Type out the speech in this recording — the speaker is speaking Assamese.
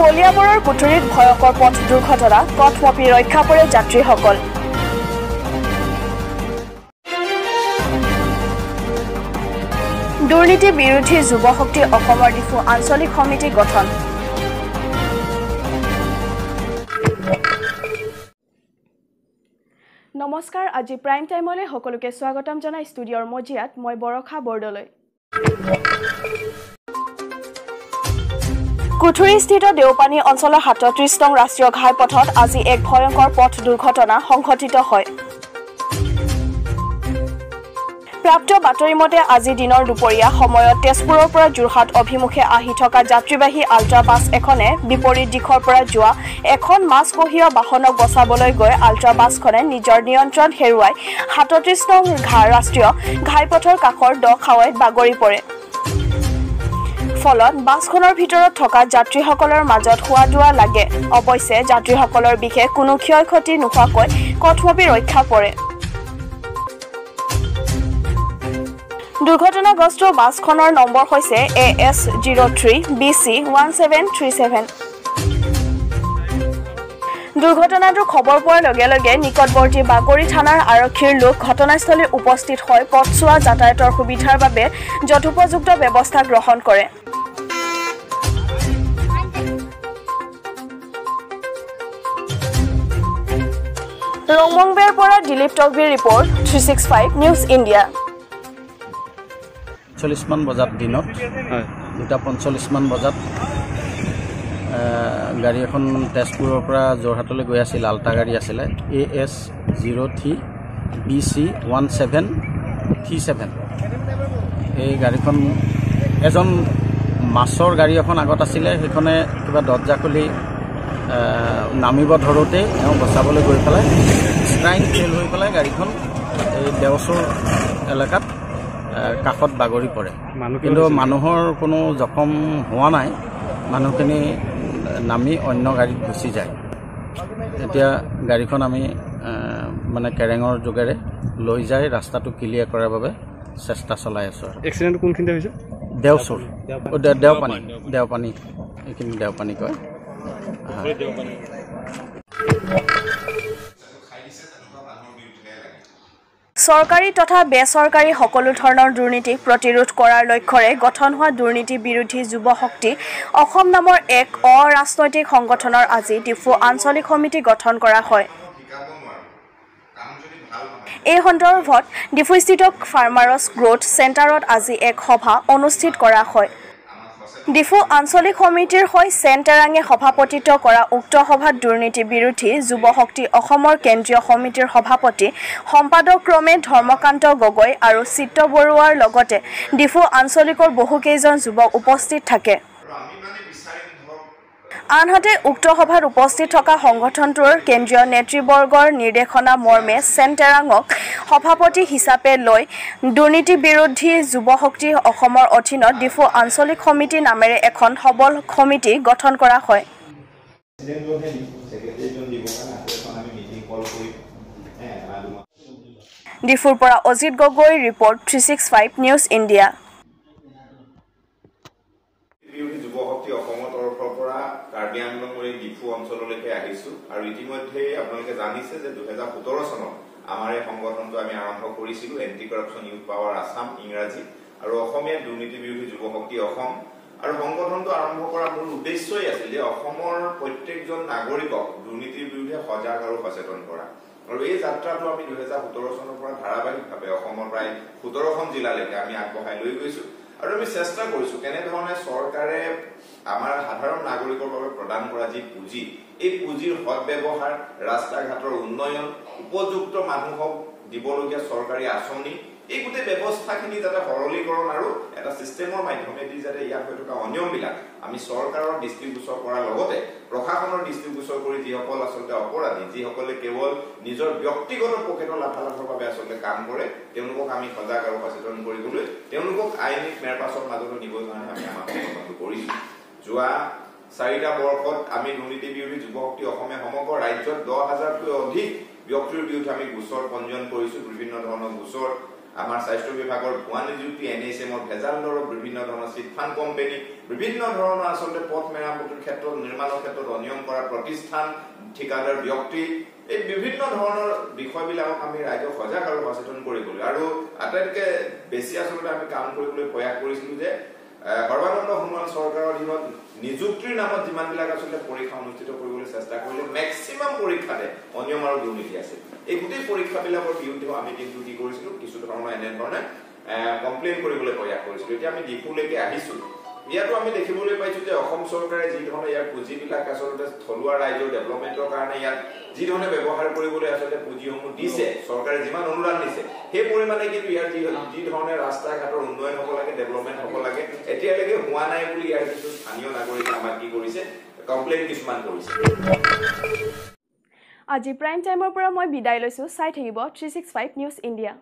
কলিয়াবৰৰ কুঠুৰীত ভয়ংকৰ পথ দুৰ্ঘটনা, কথমপি ৰক্ষা পৰে যাত্ৰীসকল। দুৰ্নীতি বিৰোধী যুৱ শক্তি অসমৰ ডিফু আঞ্চলিক সমিতি গঠন। নমস্কাৰ, আজি প্ৰাইম টাইমলৈ সকলোকে স্বাগতম জনাই ষ্টুডিঅ'ৰ মজিয়াত মই বৰষা বৰদলৈ। কুঠুৰীস্থিত দেওপানী অঞ্চলৰ 37 নং ৰাষ্ট্ৰীয় ঘাইপথত আজি এক ভয়ংকৰ পথ দুৰ্ঘটনা সংঘটিত হয়। প্ৰাপ্ত বাতৰি মতে আজি দিনৰ দুপৰীয়া সময়ত তেজপুৰৰ পৰা যোৰহাট অভিমুখে আহি থকা যাত্ৰীবাহী আল্ট্ৰা বাছ এখনে বিপৰীত দিশৰ পৰা যোৱা এখন মাছ কঢ়িওৱা বাহনক বচাবলৈ গৈ আল্ট্ৰা বাছখনে নিজৰ নিয়ন্ত্ৰণ হেৰুৱাই 37 নং ৰাষ্ট্ৰীয় ঘাইপথৰ কাষৰ দ খাৱৈত বাগৰি পৰে। ফলত বাছখনৰ ভিতৰত থকা যাত্ৰীসকলৰ মাজত হোৱা দোৱা লাগে। অৱশ্যে যাত্ৰীসকলৰ বিশেষ কোনো ক্ষয় ক্ষতি নোহোৱাকৈ কথমপি ৰক্ষা পৰে। দুৰ্ঘটনাগ্ৰস্ত বাছখনৰ নম্বৰ হৈছে AS 03 BC 1737। দুৰ্ঘটনাটোৰ খবৰ পোৱাৰ লগে লগে নিকটৱৰ্তী বাগৰি থানাৰ আৰক্ষীৰ লোক ঘটনাস্থলীত উপস্থিত হৈ পথছোৱা যাতায়াতৰ সুবিধাৰ বাবে যথোপযুক্ত ব্যৱস্থা গ্ৰহণ কৰে। ৰংমংবেৰ পৰা দিলীপ টকবিৰ ৰিপৰ্ট, 365 নিউজ ইণ্ডিয়া। 40মান বজাত দিনত 2:45মান বজাত গাড়ী এখন তেজপুৰৰ পৰা যোৰহাটলৈ গৈ আছিল। আল্ট্ৰা গাড়ী আছিলে AS 03 BC 1737। এই গাড়ীখন এজন মাছৰ গাড়ী এখন আগত আছিলে, সেইখনে কিবা দৰ্জা খুলি নামিব ধৰোঁতেই এওঁ বচাবলৈ গৈ পেলাই ষ্ট্ৰাইং ফেইল হৈ পেলাই গাড়ীখন এই দেওচৰ এলেকাত কাষত বাগৰি পৰে। কিন্তু মানুহৰ কোনো জখম হোৱা নাই, মানুহখিনি নামি অন্য গাড়ীত গুচি যায়। এতিয়া গাড়ীখন আমি মানে কেৰেঙৰ যোগেৰে লৈ যায় ৰাস্তাটো ক্লিয়াৰ কৰাৰ বাবে চেষ্টা চলাই আছোঁ। আৰু এক্সিডেণ্ট কোনখিনিতে হৈছে? দেওচৰ, দেওপানী, দেওপানী, এইখিনি দেওপানী কয়। চৰকাৰী তথা বেচৰকাৰী সকলো ধৰণৰ দুৰ্নীতিক প্ৰতিৰোধ কৰাৰ লক্ষ্যৰে গঠন হোৱা দুৰ্নীতি বিৰোধী যুৱ শক্তি অসম নামৰ এক অৰাজনৈতিক সংগঠনৰ আজি ডিফু আঞ্চলিক সমিতি গঠন কৰা হয়। এই সন্দৰ্ভত ডিফুস্থিত ফাৰ্মাৰ্ছ গ্ৰ'থ চেণ্টাৰত আজি এক সভা অনুষ্ঠিত কৰা হয়। ডিফু আঞ্চলিক সমিতিৰ হৈ চেন টেৰাঙে সভাপতিত্ব কৰা উক্ত সভাত দুৰ্নীতি বিৰোধী যুৱ শক্তি অসমৰ কেন্দ্ৰীয় সমিতিৰ সভাপতি সম্পাদক ক্ৰমে ধৰ্মকান্ত গগৈ আৰু চিত্ত বৰুৱাৰ লগতে ডিফু আঞ্চলিকৰ বহুকেইজন যুৱক উপস্থিত থাকে। আনহাতে উক্ত সভাত উপস্থিত থকা সংগঠনটোৰ কেন্দ্ৰীয় নেতৃবৰ্গৰ নিৰ্দেশনা মৰ্মে চেন টেৰাঙক সভাপতি হিচাপে লৈ দুৰ্নীতি বিৰোধী যুৱ শক্তি অসমৰ অধীনত ডিফু আঞ্চলিক সমিতি নামেৰে এখন সবল সমিতি গঠন কৰা হয়। ডিফুৰ পৰা অজিত গগৈৰ ৰিপৰ্ট, 365 নিউজ ইণ্ডিয়া। যুৱ শক্তি অসমৰ তৰফৰ পৰা কাৰ্বি আংলং ডিফু অঞ্চললৈকে আহিছো আৰু ইতিমধ্যে আপোনালোকে জানিছে যে 2017 চনত আমাৰ এই সংগঠনটো আমি আৰম্ভ কৰিছিলো, anti corruption youth power Assam ইংৰাজী আৰু অসমীয়া দুৰ্নীতি বিৰোধী যুৱ শক্তি অসম। আৰু সংগঠনটো আৰম্ভ কৰাৰ মূল উদ্দেশ্যই আছিল যে অসমৰ প্ৰত্যেকজন নাগৰিকক দুৰ্নীতিৰ বিৰুদ্ধে সজাগ আৰু সচেতন কৰা। আৰু এই যাত্ৰাটো আমি 2017 চনৰ পৰা ধাৰাবাহিকভাৱে অসমৰ প্ৰায় 17খন জিলালৈকে আমি আগবঢ়াই লৈ গৈছো। আৰু আমি চেষ্টা কৰিছো কেনেধৰণে চৰকাৰে আমাৰ সাধাৰণ নাগৰিকৰ বাবে প্ৰদান কৰা যি পুঁজি, এই পুঁজিৰ সদ্ব্যৱহাৰ, ৰাস্তা ঘাটৰ উন্নয়ন, উপযুক্ত মানুহক দিবলগীয়া চৰকাৰী আঁচনি, এই গোটেই ব্যৱস্থাখিনি যাতে সৰলীকৰণ আৰু এটা চিষ্টেমৰ মাধ্যমেদি যাতে ইয়াত হৈ থকা অনিয়মবিলাক আমি চৰকাৰৰ দৃষ্টিগোচৰ কৰাৰ লগতে প্ৰশাসনৰ দৃষ্টিগোচৰ কৰি যিসকল আচলতে অপৰাধী, যিসকলে কেৱল নিজৰ ব্যক্তিগত পকেটৰ লাভালাভৰ বাবে আচলতে কাম কৰে, তেওঁলোকক আমি সজাগ আৰু সচেতন কৰিবলৈ, তেওঁলোকক আইনী মেৰপাচৰ মাজলৈ নিবৰ কাৰণে আমি আমাৰ সংগঠনটো কৰিছোঁ। যোৱা 4টা বৰ্ষত আমি দুৰ্নীতি বিৰোধী যুৱ শক্তি অসমে সমগ্ৰ ৰাজ্যত 10,000তকৈ অধিক ব্যক্তিৰ বিৰুদ্ধে আমি গোচৰ পঞ্জীয়ন কৰিছোঁ, বিভিন্ন ধৰণৰ গোচৰ। আমাৰ স্বাস্থ্য বিভাগৰ ভুৱা নিযুক্তি, NHMৰ ভেজাল দৰৱ, বিভিন্ন ধৰণৰ চিট ফাণ্ড কোম্পানী, বিভিন্ন ধৰণৰ আচলতে পথ মেৰামতিৰ ক্ষেত্ৰত, নিৰ্মাণৰ ক্ষেত্ৰত অনিয়ম কৰা প্ৰতিষ্ঠান, ঠিকাদাৰ ব্যক্তি, এই বিভিন্ন ধৰণৰ বিষয়বিলাকক আমি ৰাইজক সজাগ আৰু সচেতন কৰিবলৈ আৰু আটাইতকৈ বেছি আচলতে আমি কাম কৰিবলৈ প্ৰয়াস কৰিছিলোঁ যে সৰ্বানন্দ সোণোৱাল চৰকাৰৰ অধীনত নিযুক্তিৰ নামত যিমানবিলাক আচলতে পৰীক্ষা অনুষ্ঠিত কৰিবলৈ চেষ্টা কৰিলে, মেক্সিমাম পৰীক্ষাতে অনিয়ম আৰু দুৰ্নীতি আছিল। এই গোটেই পৰীক্ষাবিলাকৰ বিৰুদ্ধেও আমি কিন্তু কি কৰিছিলোঁ, কিছু ধৰণৰ এনেধৰণে কমপ্লেইন কৰিবলৈ প্ৰয়াস কৰিছিলোঁ। এতিয়া আমি ডিফুলৈকে আহিছোঁ, ইয়াতো আমি দেখিবলৈ পাইছোঁ যে অসম চৰকাৰে যি ধৰণে ইয়াৰ পুঁজিবিলাক আচলতে থলুৱা ৰাইজৰ ডেভেলপমেণ্টৰ কাৰণে ইয়াত যি ধৰণে ব্যৱহাৰ কৰিবলৈ আচলতে পুঁজিসমূহ দিছে, চৰকাৰে যিমান অনুদান দিছে সেই পৰিমাণে কিন্তু ইয়াৰ যি ধৰণে ৰাস্তা ঘাটৰ উন্নয়ন হ'ব লাগে, ডেভেলপমেণ্ট হ'ব লাগে, এতিয়ালৈকে হোৱা নাই বুলি ইয়াৰ কিছু স্থানীয় নাগৰিকে আমাক কি কৰিছে, কমপ্লেইন কিছুমান কৰিছে। আজি প্ৰাইম টাইমৰ পৰা মই বিদায় লৈছোঁ। চাই থাকিব 365 নিউজ ইণ্ডিয়া।